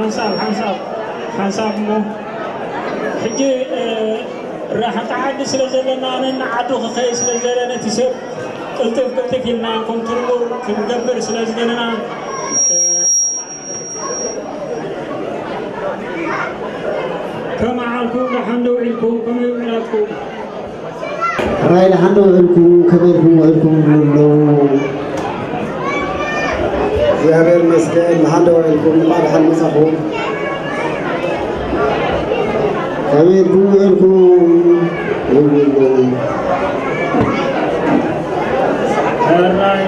ሓንሳብ ሓንሳብ ሓንሳብ እሞ ሕጂ ራሕቂ ዓዲ ስለ ዘለና ነና ዓዱ ክኸይ ስለ ዘለ ነቲ ሰብ ቅልጥፍ ቅልጥፍ ኢልና ኮንትሮል ክንገብር ስለ ዝደለና ከመዓልኩም ደሓን ዶ ውዒልኩም ከመይ ውዒላትኩም? ራይ ደሓን ዶ ውዒልኩም ከመይ ኢልኩም ውዒልኩም ይብሉ ኣለዉ። እግዚኣብሔር ይመስገን ደሓን ዶ ውዒልኩም እንኳዕ ደሓን መጻኹም። ከመይ ኢልኩም ውዒልኩም ይብሉ ኣለዉ። ሕራይ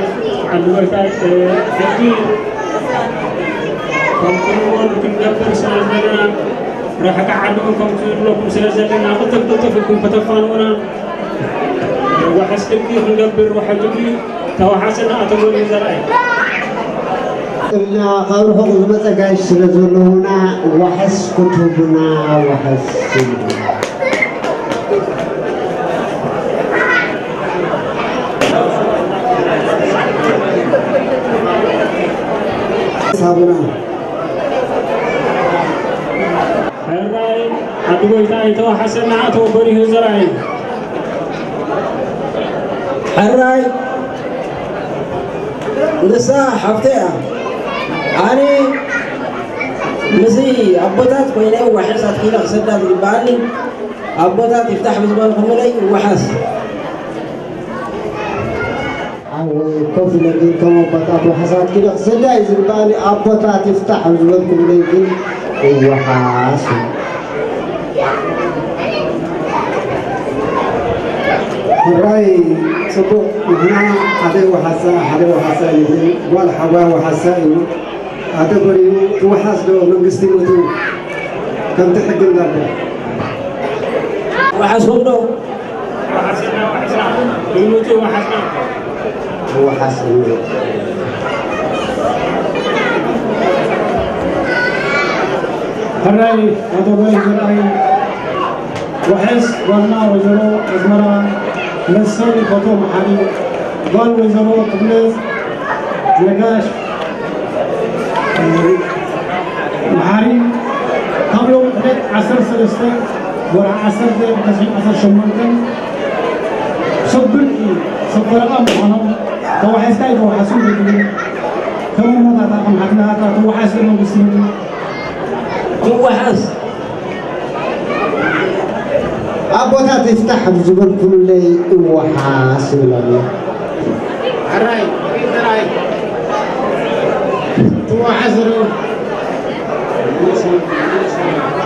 ዓዲ ጎይታይ ሕጂ ከምቲ ንብሎ ክንገብር ስለ ዘለና ርሕቂ ዓዲ እውን ከምቲ ንብለኩም ስለ ዘለና ቅልጥፍ ቅልጥፍ ኢልኩም ከተፋንዉና ዋሕስ ሕጊ ክንገብር ዋሕስ ሕጊ ተዋሓሰና ኣተጎኒ ዘርኣይ እና ካብ ርሑቕ ዝመፀ ጋሽ ስለ ዘለዉና ዋሕስ ክትህቡና ዋሕስ ሳቡና ሕራይ ዓዲ ጎይታ ኣይተዋሓሰና ኣቶ በሪሁ ዘርኣይ ሕራይ ንሳ ሓፍተይ እያ። ኣነ ምስዚ ኣቦታት ኮይነ ዋሕስ ኣትኪለ ክሰዳ ዝግበኣኒ ኣቦታት ይፍታሕ ብዝበልኩምለይ ይወሓስ። ሓወይ ኮፍ ኢለ ግን ከም ኣቦታት ዋሕስ ኣትኪለ ክሰዳ እዩ ዝግበኣኒ ኣቦታት ይፍታሕ ብዝበልኩምለይ ግን ይወሓስ። ሕራይ ጽቡቕ ንሕና ሓደ ወሓሳ ሓደ ወሓሳ እዩ ጓል ሓዋ ወሓሳ እዩ ኣተበሪሁ ትወሓስ ዶ መንግስቲ መቱ ከምቲ ሕጊ እንዳልደ ወሓስኩም ዶ ግምቱ ወሓስና ወሓስ እዩ ሕራይ ኣቶ በሪሁ ዘርኣይ ዋሕስ ጓልና ወይዘሮ ኣዝመራ መሰል ፎቶ መሓሪ ጓል ወይዘሮ ክብለት ነጋሽ መሓሪ ካብ ሎሚ ዕለት ዓሰርተ ሰለስተ ወርሒ ዓሰርተ ክልተ ሽሕን ዓሰርተ ሸሞንተ ሰብ ብርቂ ሰብ ፈረቓ ምዃኖም ተዋሒስካ ይተዋሓሱ ይብሉ ከም ሞታታ ከም ሓትናታ ተዋሓስ መንግስቲ ይወሓስ ኣቦታት ይፍታሕ ኣብ ዝበልኩምለይ እወሓስ ይብል ኣሎ። ሕራይ ጥራይ ትወሓስ ዶ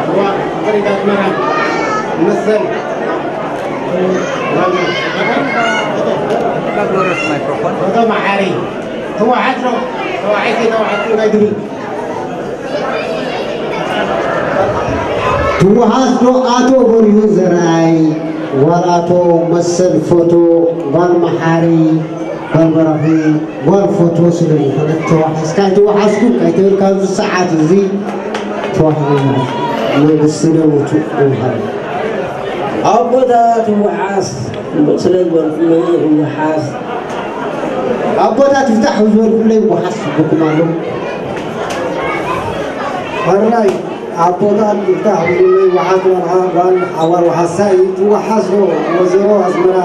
እዋ ፈሪዳት መራ መሰል Glorious microphone. ፎቶ መሓሪ ትወሓስ ዶ ተዋሒስ ተዋሒስ ናይ ድብል ትወሓስ ዶ ኣቶ በሪሁ ዘርኣይ ጓል ኣቶ መሰል ፎቶ ጓል መሓሪ ጓል በራኺ ጓል ፎቶ ስለ ዝኾነት ተዋሓስካ ኣይተዋሓስኩ ከይተበልካ ኣብዚ ሰዓት እዚ ተዋሕዶ መንግስቲ ደውቱ ይውሃብ ኣቦታ ትወሓስ ስለ ዝበልኩ ይወሓስ ኣቦታት ይፍታሕ ዝበልኩለይ ይወሓስ ይብልኩም ኣለዉ ሕራይ ኣቦታት ይፍታሕ ብዝብለይ ወሓስ ዋልሓ ጓል ሓዋር ወሓሳ እዩ ትወሓስ ዶ ወዘሮ ኣዝመራ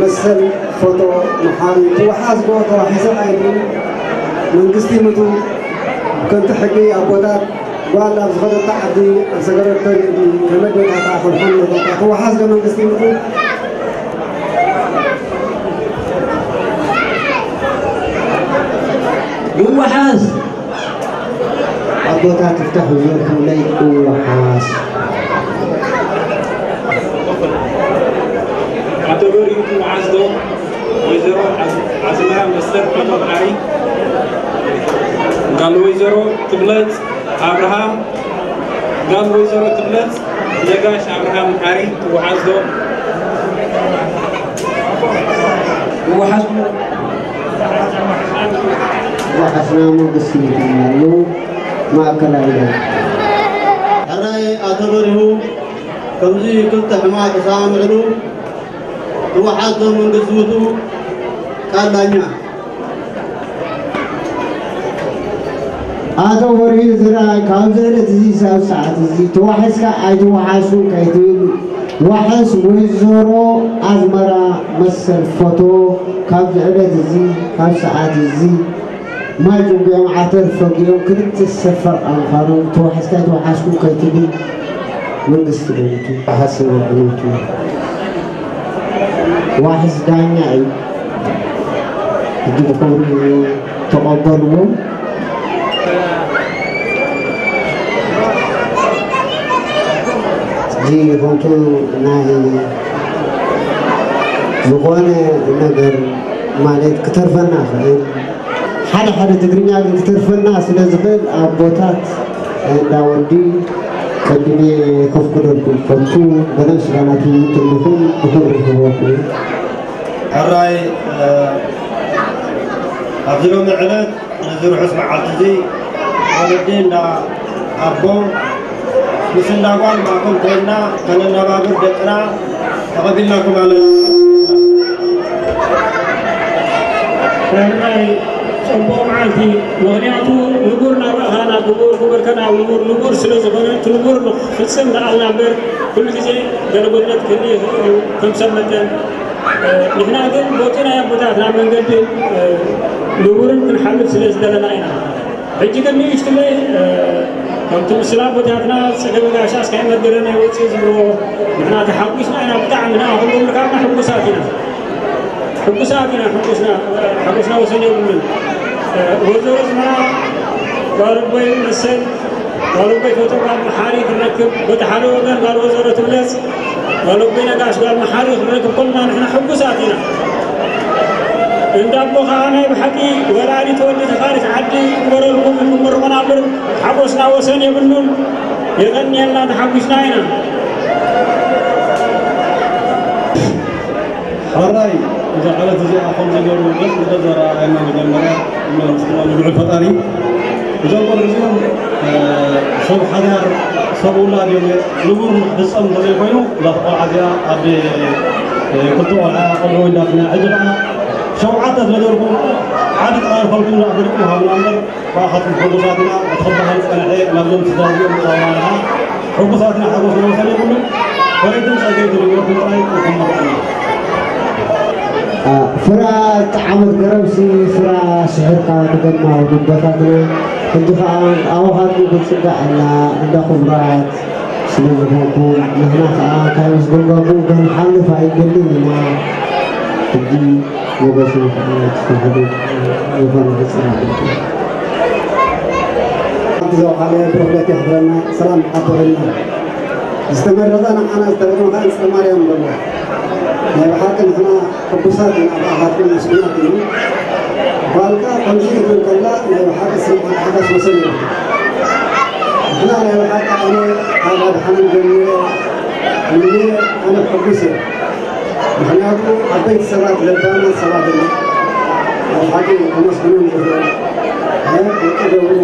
መሰል ፎቶ መሓሪ ትወሓስ ዶ ተዋሒሰ ኣይብል መንግስቲ ምቱ ከምቲ ሕጊ ኣቦታት ጓል ኣብ ዝኸደታ ዓዲ ኣብ ሰገረቶ ርእዲ ከመደታታ ፈልፈል ነታታ ትወሓስ ዶ መንግስቲ ምቱ ይወሓስ ኣቦታት ይፍታሕ ብዘርኩምለይ እወሓስ ኣቶ በሪሁ ትወሓስ ዶ ወይዘሮ ኣዝመራ መሰል ኣቶ መሓሪ ጋል ወይዘሮ ትብለጽ ኣብርሃም ጋል ወይዘሮ ትብለጽ ነጋሽ ኣብርሃም መሓሪ ትወሓስ ዶ ይወሓስ ዝሓስና መንግስቲ ይትመሉ ማእከላዊ ሕራይ ኣቶ በሪሁ ከምዚ ክልተ ሕማ ተሰማምዕሉ ትወሓስ ዶ መንግስቲ ምቱ ቃል ዳኛ ኣቶ ወርሂ ዝራ፣ ካብዚ ዕለት እዚ ሳብ ሰዓት እዚ ተዋሒስካ ኣይተዋሓስኩን ከይትብል፣ ዋሕስ ወይዘሮ ኣዝመራ መሰል ፎቶ፣ ካብዚ ዕለት እዚ ካብ ሰዓት እዚ ማይ ጭንጉዮም ዓተር ፈጊኦም ክልተ ሰፈር ኣምዃኖም ተዋሒስካ ኣይተዋሓስኩን ከይትብል መንግስቲ ደይቱ ሓስብ ዕሉቱ ዋሕስ ዳኛ እዩ። ሕጂ ብኽብሪ ተቐበልዎ። እዚ ከምቱ ናይ ዝኾነ ነገር ማለት ክተርፈና ይኽእል፣ ሓደ ሓደ ትግርኛ ግን ክተርፈና ስለ ዝኽእል ኣቦታት እንዳ ወዲ ቀድሜ ከፍቅደልኩም ፈቱ በደም ስጋናት ትልኹም ብኽብሪ ክህበኩም። ሕራይ ኣብዚ ሎሚ ዕለት ነዚ ርሑስ መዓልቲ እዚ ወለዲ እንዳ ኣቦ ምስ እንዳ ጓል ማእከል ኮይንና ከነነባብር ደቅና ተቐቢልናኩም ኣለና። ሕራይ ጽቡቕ መዓልቲ፣ ምኽንያቱ ንቡር ናባኻ ናብ ንቡር ግበርከ ናብ ንቡር ንቡር ስለ ዝኾነ እቲ ንቡር ንኽፍጽም ደኣልና እምበር ኩሉ ግዜ ገለ ጎድለት ክህሉ ይኽእል እዩ። ከም ሰብ መጠን ንሕና ግን ቦቲ ናይ ኣቦታትና መንገዲ ንቡርን ክንሓልፍ ስለ ዝደለና ኢና። ሕጂ ግን ንእሽትለይ ከምቲ ምስላ ኣቦታትና ጸገም ጋሻ እስካይ መገረና ይወጽእ ዝብልዎ ንሕና ተሓጒስና ኢና። ብጣዕሚ ንኣኹም ብምርካብና ሕጉሳት ኢና። ሕጉሳት ኢና። ሕጉስና ሓጎስና ወሰን የብሉን። ወይዘሮ ዝመራ ጓል ኣቦይ መሰል ጓል ኣቦይ ፎቶ ጓል መሓሪ ክንረክብ በቲ ሓደ ወገን ጓል ወይዘሮ ትብለጽ ጓል ኣቦይ ነጋሽ ጓል መሓሪ ክንረክብ ኮልና ንሕና ሕጉሳት ኢና። እንዳ ኣቦ ኸዓ ናይ ብሓቂ ወላዲት ወዲ ተኻሪት ዓዲ ይግበረልኩም ኢልኩም መርቑና እምበር ሓጎስና ወሰን የብሉን። የቐንየልና ተሓጒስና ኢና። ሕራይ እዛ ዕለት እዚኣ ከም ዝገርሙ ገጽ ዝገዘራ ኣይና መጀመርያ እሞ ምስጋና ንልዑል ፈጣሪ። እዞም ቆልዑ እዚኦም ሰብ ሓዳር ሰብ ውላድ እዮም። ንቡር ንኽፍጸም እንተዘይኮይኑ እዛ ቆልዓ እዚኣ ኣደ ክልተ ቆልዓ ቆልዑ ወሊዳትና ሕጂ ከዓ ሸውዓተ ዝገዘርኩም ዓዲ ተቓርፈልኩም ዝኣበልኩም ሃብና እምበር ብኣኻትኩም ሕጉሳት ኢና። እቲ ክበሃል ዝጸንሐ ናብዞም ስድራ እዚኦም ምእታውና ኢኻ። ሕጉሳት ኢና፣ ሓጎስና ወሰን የብሉን። ፈረይትን ጸገይትን ይግበርኩም ጥራይ ንኹን መኽዕና። ፍራ ጣዕመት ገረብሲ ፍራ ስሕርካ ንገማው ንቦታትና። ሕጂ ኸኣ ኣባኻትኩም ክትጽጋዕ ኣላ እንዳ ክቡራት ስለ ዝኾንኩም ንሕና ኸኣ ካብ ምስገንጋኩም ክንሓልፍ ኣይንደልን ኢና። ሕጂ ሞገስና ከዓ ተዋህዶ ዝኾነ ህፃናት ሓንቲ ዘውሓለ ብሩኽለት የኽብረና። ሰላም ሓብረና። ዝተመረቐ ንዓና ዝተረቐ ከዓ ንፅረ ማርያም በሎ። ናይ ብሓቂ ንሕና ሕጉሳት ኢና ብኣኻትኩም ምስጉናት ኢና። ጓልካ ከምዚ ክትብል ከላ ናይ ብሓቂ ስምዓት ሓጎስ ወሰን የብሉን። ንሕና ናይ ብሓቂ ኣነ ካብ ኣድሓኖም ጀሚረ ሙሉየ ኣነ ሕጉስ እየ። ምኽንያቱ ዓበይቲ ሰባት ለባማት ሰባት እዮም። ኣብ ሓቂ ከመስግኖም ዝኽእል ደቂ ደብሩ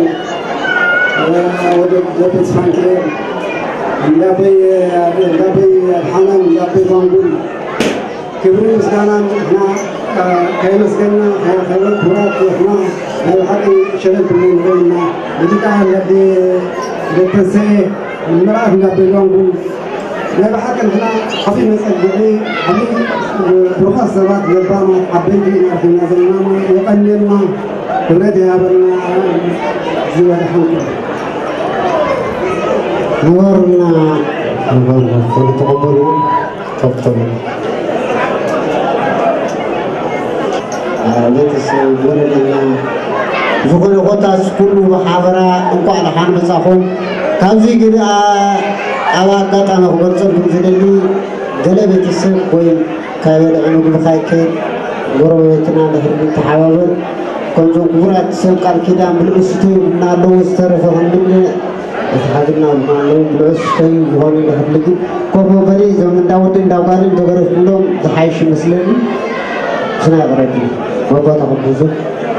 ወደ ደብረ ተስፋንኪኤል እንዳበይ እንዳበይ ኣድሓኖም እንዳበይ ጓንጉል ክብሪ ምስጋና ንሕና ከየመስገና ክቡራት ንሕና ናይ ብሓቂ ሸለል ክብሉ ንኽእል ኢና። እዚ ከዓ እንዳበይ ደተሰኤ ምራፍ እንዳበይ ጓንጉል ናይ ብሓቂ ንሕና ዓብዪ መጸግዒ ዓብዪ ብሩኻት ሰባት ለባማት ዓበይቲ ኢና ኣርኪብና ዘለና እሞ የቐንየልና ክብረት ይሃበልና። ዝበለ ሓንኩ ንበሩልና ንበሩልና ኩሉ ተቐበሉ። ከብቶም ቤተሰብ ወለደና ዝኾነ ኮታስ ኩሉ ብሓበራ እንኳዕ ደሓን መጻኹም። ካብዚ ግን ኣብ ኣጋጣሚ ክገልጸልኩም ዝደሊ ገለ ቤተሰብ ወይ ካበልዕ ምግቢ ካይከድ ጎረቤትና ድሕሪ ንተሓባበር ከምዞም ክቡራት ሰብ ቃል ኪዳን ብልዑ ስተዩ ብና ኣለዉ ዝተረፈ ክንብል እቲ ሓግና ኣለዉ ብልዑ ስተዩ ዝኾነ ድሕሪ ልግብ ኮፍ መበሊ እዞም እንዳ ወዲ እንዳ ጓልን ተገረፍሎም ዝሓይሽ ይመስለኒ። ስና ይቕረብኒ ወቦታ ክብዙ